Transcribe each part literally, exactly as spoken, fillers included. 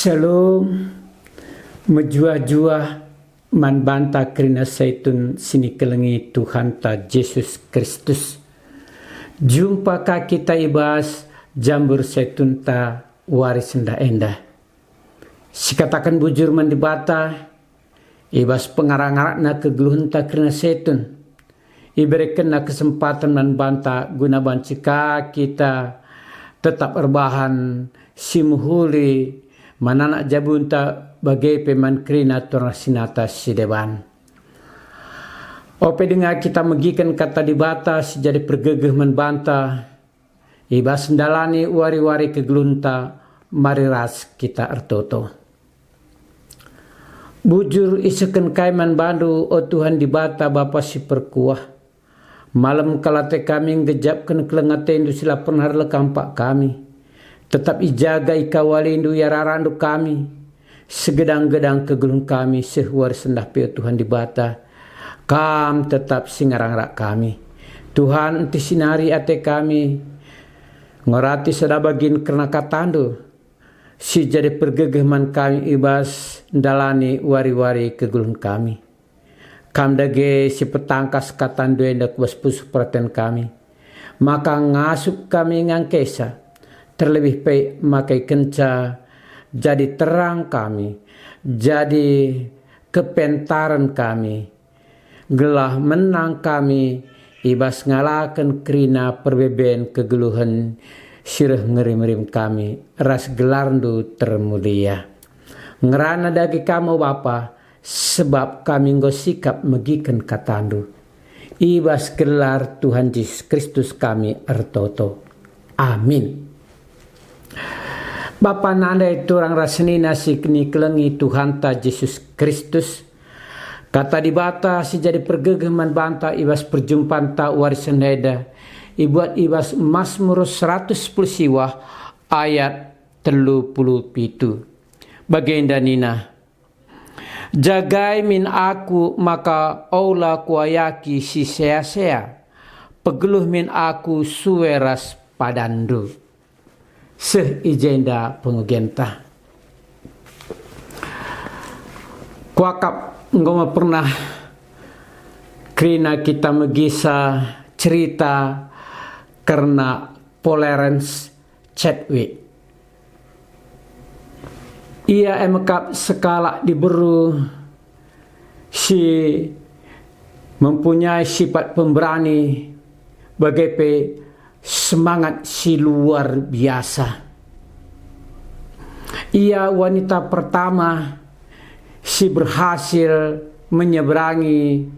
Shalom, mejuah-juah man banta kerina Saitun si nikelengi Tuhanta Jesus Kristus. Jumpa ka kita i bas jambur Saitunta wari sendah enda. Sikataken bujur man Dibata, i bas pengarak-ngarakna kegeluhenta kerina Saitun, iberekenna kesempaten man banta guna banci ka kita tetap erbahan si mehuli man anak jabunta bage pe man kerina turang sinata si deban. Ope denga kita megiken Kata Dibata si jadi pergegeh man banta, i bas ndalani wari-wari kegeluhenta, mari ras kita ertoto. Bujur isehken kai man bandu, o Tuhan Dibata, Bapa si perkuah. Malem kal ate kami nggejapken keleng atendu si la pernah erlekang pak kami. Tetap ijaga, ikawalindu, iararandu kami. Segedang-gedang kegeluhen kami seh wari sendah pe, o Tuhan Dibata, Kam tetap si ngarak-ngarak kami. Tuhan, ntih si nari ate kami ngorati sada bagin kerna KataNdu, si jadi pergegeh man kami i bas ndalani wari-wari kegeluhen kami. Kam dage si petangkas KataNdu enda ku bas pusuh peraten kami, maka ngasup kami ngangkesa, terlebih pe maka ikenca jadi terang kami, jadi kepentaren kami, gelah menang kami i bas ngalaken kerina perbeben kegeluhen si reh ngerim-ngerim kami ras gelarNdu termulia. Ngerana dage Kam, o Bapa, sebab kami enggo sikap megiken KataNdu. I bas gelar Tuhan Jesus Kristus kami ertoto. Amin. Bapa nande turang ras senina si nikelengi Tuhanta Jesus Kristus, Kata Dibata si jadi pergegeh man banta i bas perjumpanta wari sendah enda ibuat i bas Masmur seratus sepuluh siwah ayat telu puluh pitu. Bagenda nina, "Jagai min aku maka ola kuayaki si sea-sea, pegeluh min aku sue ras padanNdu." Seh i jenda pengogenta. Kuakap enggo me pernah kerina kita megisa cerita kerna Polerens Chadwick. Ia e me kap sekalak diberu si mempunyai sifat pemberani, bage pe semangat si luar biasa. Ia wanita pertama si berhasil menyeberangi,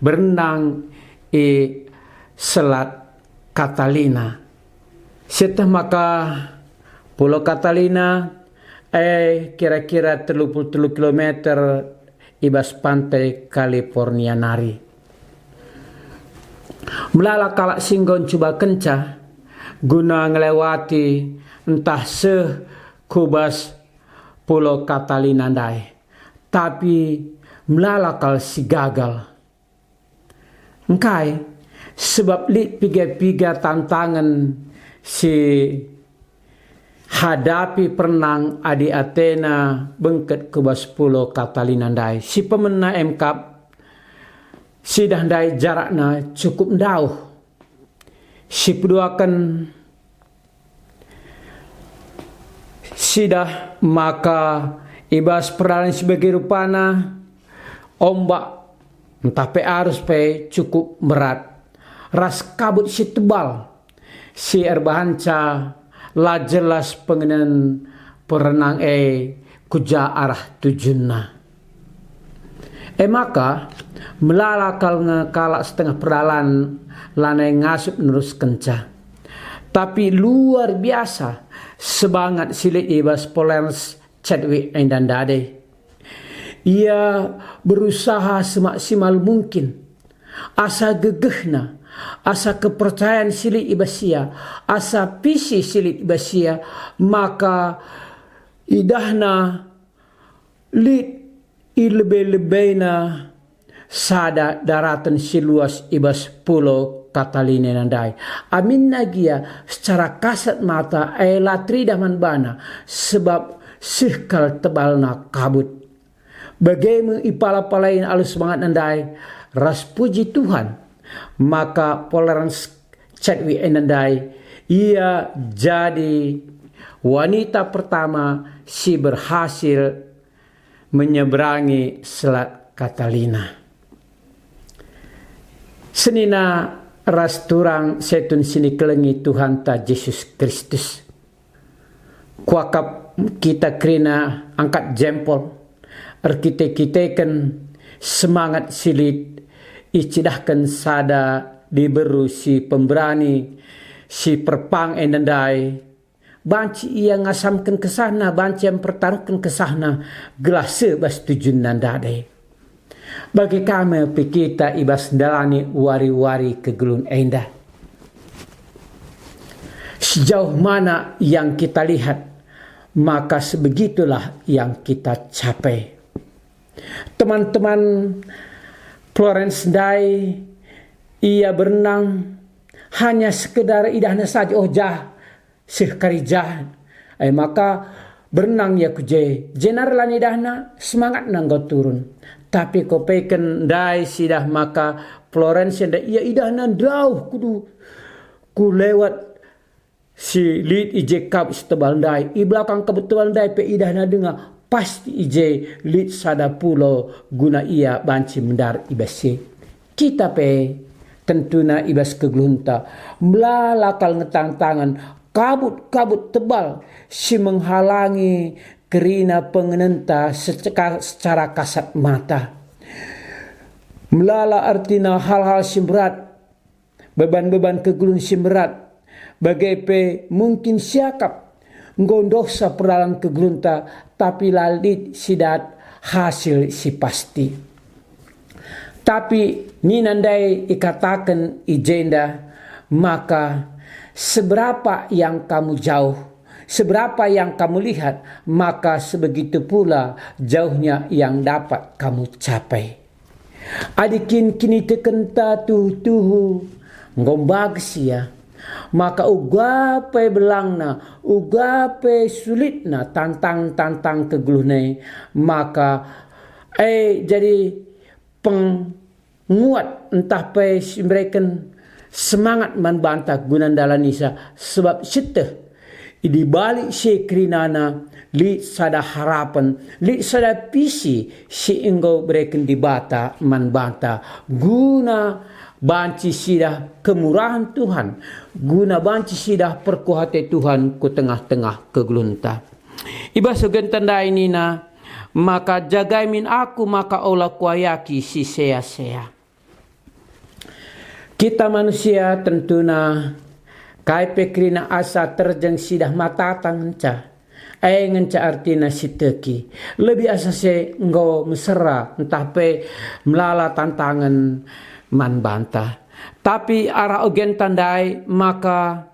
berenang i Selat Catalina. Sieteh maka Pulau Catalina e kira-kira telu puluh telu kilometer i bas pantai California nari. Melala kalak si enggo ncubakenca guna ngelewati ntah seh ku bas Pulau Catalina ndai, tapi melala kal si gagal. Engkai? Sebab lit piga-piga tantangen si hadapi perenang adi atena bengket ku bas Pulau Catalina ndai. Si pemena e me kap, sidah ndai jarakna cukup ndauh. Si peduaken, sidah maka i bas perdalan si bage rupana, ombak ntah pe arus pe cukup mberat, ras kabut si tebal si erbahanca la jelas pengenen perenang e ku ja arah tujunna. E maka, melala kal nge kalak setengah perdalan lanai ngasup neruskenca. Tapi luar biasa semangat si lit i bas Polerens Chadwick enda ndai. Ia berusaha semaksimal mungkin asa gegehna, asa kepercayan si lit i bas ia, asa visi si lit i bas ia, maka idahna lit i lebe-lebena sada daraten si luas i bas Pulau Catalina ndai. Aminna gia secara kasat mata e la teridah man bana, sebab seh kal tebalna kabut. Bage me ipala-palaina alu semangatna ndai ras puji Tuhan, maka Florence Chadwick enda ndai, ia jadi wanita pertama si berhasil menyeberangi Selat Catalina. Senina ras turang setun si nikelengi Tuhanta Jesus Kristus. Kuakap kita kerina angkat jempol, erkite-kiteken semangat si lit, icidahken sada diberu si pemberani, si perpang enda ndai, banci ia ngasamken kesahna, banci ia mpertaruhken kesahna, gelah seh bas tujunna ndai. Bage ka me pe kita i bas ndalani wari-wari kegeluhen enda. Sejauh mana yang kita lihat, maka sebegitulah yang kita capai. Teman-teman Florence ndai, ia berenang hanya sekedar idahna saja, oh jah, seh kari jah. E maka berenang ia ku je, jenari la nidahna, semangatna enggo turun. Tapi kopeken ndai sidah maka Florence enda ia idahna ndauh kudu ku lewat si lit i je kabut si tebal ndai. I belakang kabut tebal ndai pe idahna denga, pasti i je lit sada pulau guna ia banci mendar i bas si. Kita pe tentuna i bas kegeluhenta melala kal ngetangtangen kabut-kabut tebal si menghalangi kerina pengenenta seceka-, secara kasat mata. Melala ertina hal-hal si berat, beban-beban kegeluhen si berat, bage pe mungkin siakap enggo ndohsa perdalan kegeluhenta, tapi la lit si dat hasil si pasti. Tapi nina ndai ikataken i jenda, maka seberapa yang kamu jauh, seberapa yang kamu lihat, maka sebegitu pula jauhnya yang dapat kamu capai. Adi kin kinitekenta tuhu-tuhu enggo mbages ia, maka uga pe belangna, uga pe sulitna tantang-tantang kegeluhen e, maka e jadi penguat ntah pe si mbereken semangat man banta guna ndalanisa, sebab sieteh i balik si kerinana lit sada harapen, lit sada visi si enggo bereken Dibata man banta guna banci sidah kemurahen Tuhan, guna banci sidah perkuah ate Tuhan ku tengah-tengah kegeluhenta. I bas bagenta ndai nina, maka jagai min aku maka ola kuayaki si sea-sea. Kita manusia tentuna kai pe kerina asa terjeng sidah matata ngenca. E ngenca artina siteki. Lebih asa se enggo mesera ntah pe melala tantangen man banta. Tapi arah ogenta ndai maka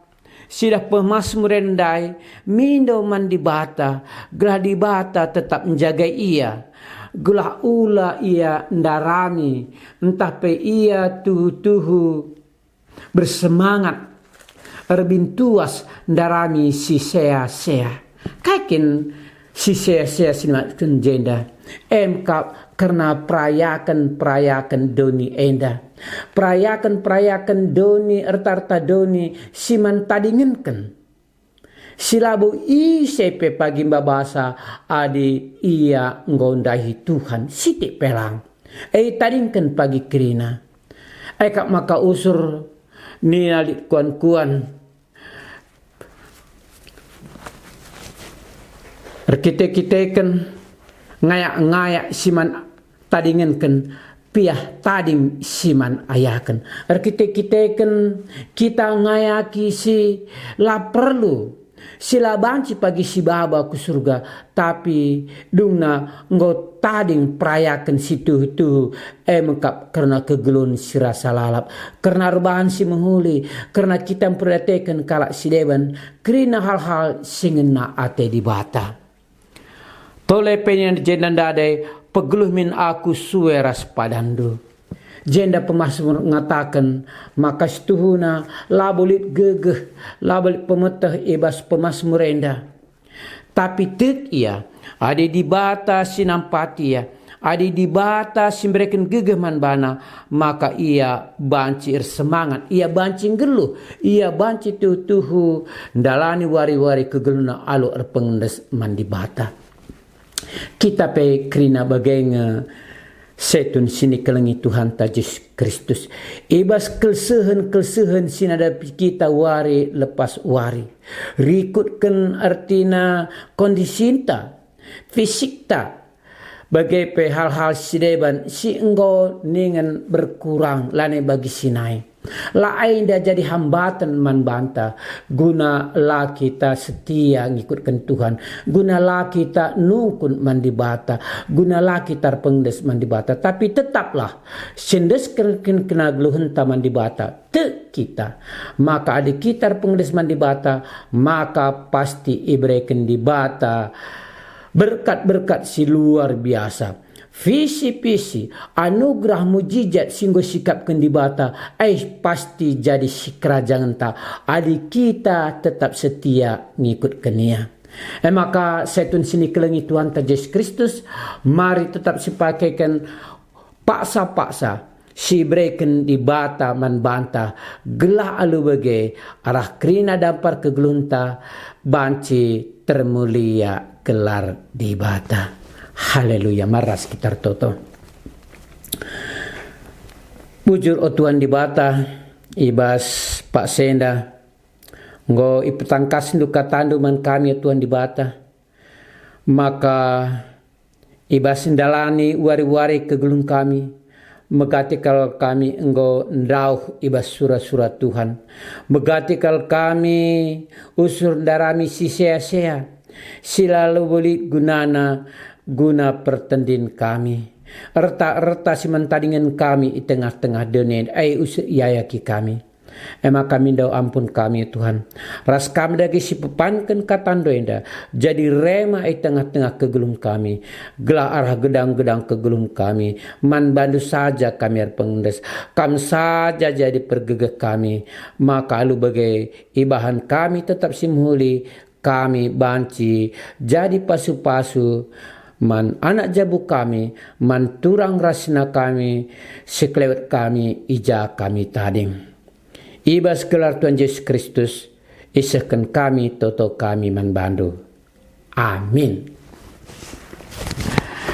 sidah pemasmur ndai mindo man Dibata, gelah Dibata tetap njagai ia, gelah ula ia ndarami, ntah pe ia tuhu-tuhu bersemangat erbintuas ndarami si sea-sea. Kai kin si sea-sea si nimaksud jenda? Emkap kerna perayaken-perayaken doni enda. Perayaken-perayaken doni, erta-erta doni si man tadingenken. Si labo ise pe pagi mbabasa adi ia enggo ndahi Tuhan sitik pe lang. E tadingken pagi kerina. E kap maka usur nina lit kuan-kuan. Erkite-kiteken ngayak-ngayak si man tadingenken, piah tading si man ayaken. Erkite-kiteken kita ngayaki si la perlu, si la banci pagi sibaba ku Surga, tapi dungna enggo tading perayaken si tuhu-tuhu, e mekap kerna kegeluhen si rasa lalap, kerna erbahan si mehuli, kerna kita mperdiateken kalak si deban, kerina hal-hal si ngena ate Dibata. Tole pe nina jenda ndai, pegeluh min aku sue ras padanndu. Jenda pemasmur ngataken maka situhuna labo lit gegeh, labo lit pemeteh i bas pemasmur enda. Tapi tek ia, adi Dibata si nampati ia, adi Dibata si mbereken gegeh man bana, maka ia banci ersemangat, ia banci nggeluh, ia banci tuhu-tuhu ndalani wari-wari kegeluhna alu erpengendes man Dibata. Kita pe kerina bage nge setun si nikelengi Tuhanta Jesus Kristus. I bas kelsehen-kelsehen si nadapi kita wari lepas wari, rikutken ertina kondisinta, fisikta, bage pe hal-hal si deban si enggo ningen berkurang lanai bagi si nai. La enda jadi hambaten man banta, guna la kita setia ngikutken Tuhan, guna la kita nungkun man Dibata, guna la kita erpengdes man Dibata. Tapi tetaplah, si endesken kena geluhenta man Dibata, tek kita. Maka adi kita erpengdes man Dibata, maka pasti ibereken Dibata berkat-berkat si luar biasa. Visi-visi, anugerah mujizat si enggo sikapken Dibata, eh, pasti jadi sikerajangenta adi kita tetap setia ngikutken Ia. E maka, setun si nikelengi Tuhanta Jesus Kristus, mari tetap sipakeken paksa-paksa si ibereken Dibata man banta, gelah alu bage arah kerina dampar kegeluhenta banci termulia gelar Dibata. Haleluya, mari ras kita ertoto. Bujur, o Tuhan Dibata, i bas paksa enda enggo ipetangkasNdu kataNdu man kami, o Tuhan Dibata, maka i bas ndalani wari-wari kegeluhen kami, megati kal kami enggo ndauh i bas sura-sura Tuhan. Megati kal kami usur ndarami si sea-sea, si la labo lit gunana guna pertendin kami. Erta-erta si mentadingen kami i tengah-tengah doni enda, ai usur iayaki kami. E maka mindo ampun kami, Tuhan. Ras kami dage si pepanken kataNdu enda, jadi rema i tengah-tengah kegeluhen kami, gelah arah gedang-gedang kegeluhen kami, man bandu saja kami erpengdes, Kam saja jadi pergegeh kami, maka alu bage ibahan kami tetap si mehuli, kami banci jadi pasu-pasu man anak jabu kami, man turang ras senina kami, sekelewet kami i ja kami tading. I bas gelar Tuhan Jesus Kristus, isehken kami toto kami man bandu. Amin.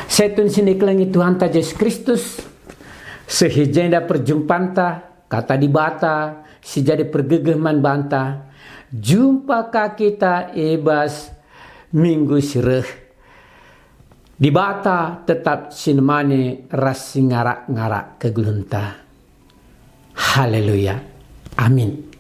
Setun si nikelengi Tuhanta Jesus Kristus, seh i jenda perjumpanta, kata Dibata si jadi pergegeh man banta. Jumpa ka kita i bas minggu si reh. Dibata tetap si nemani ras si ngarak-ngarak kegeluhenta. Haleluya. Amin.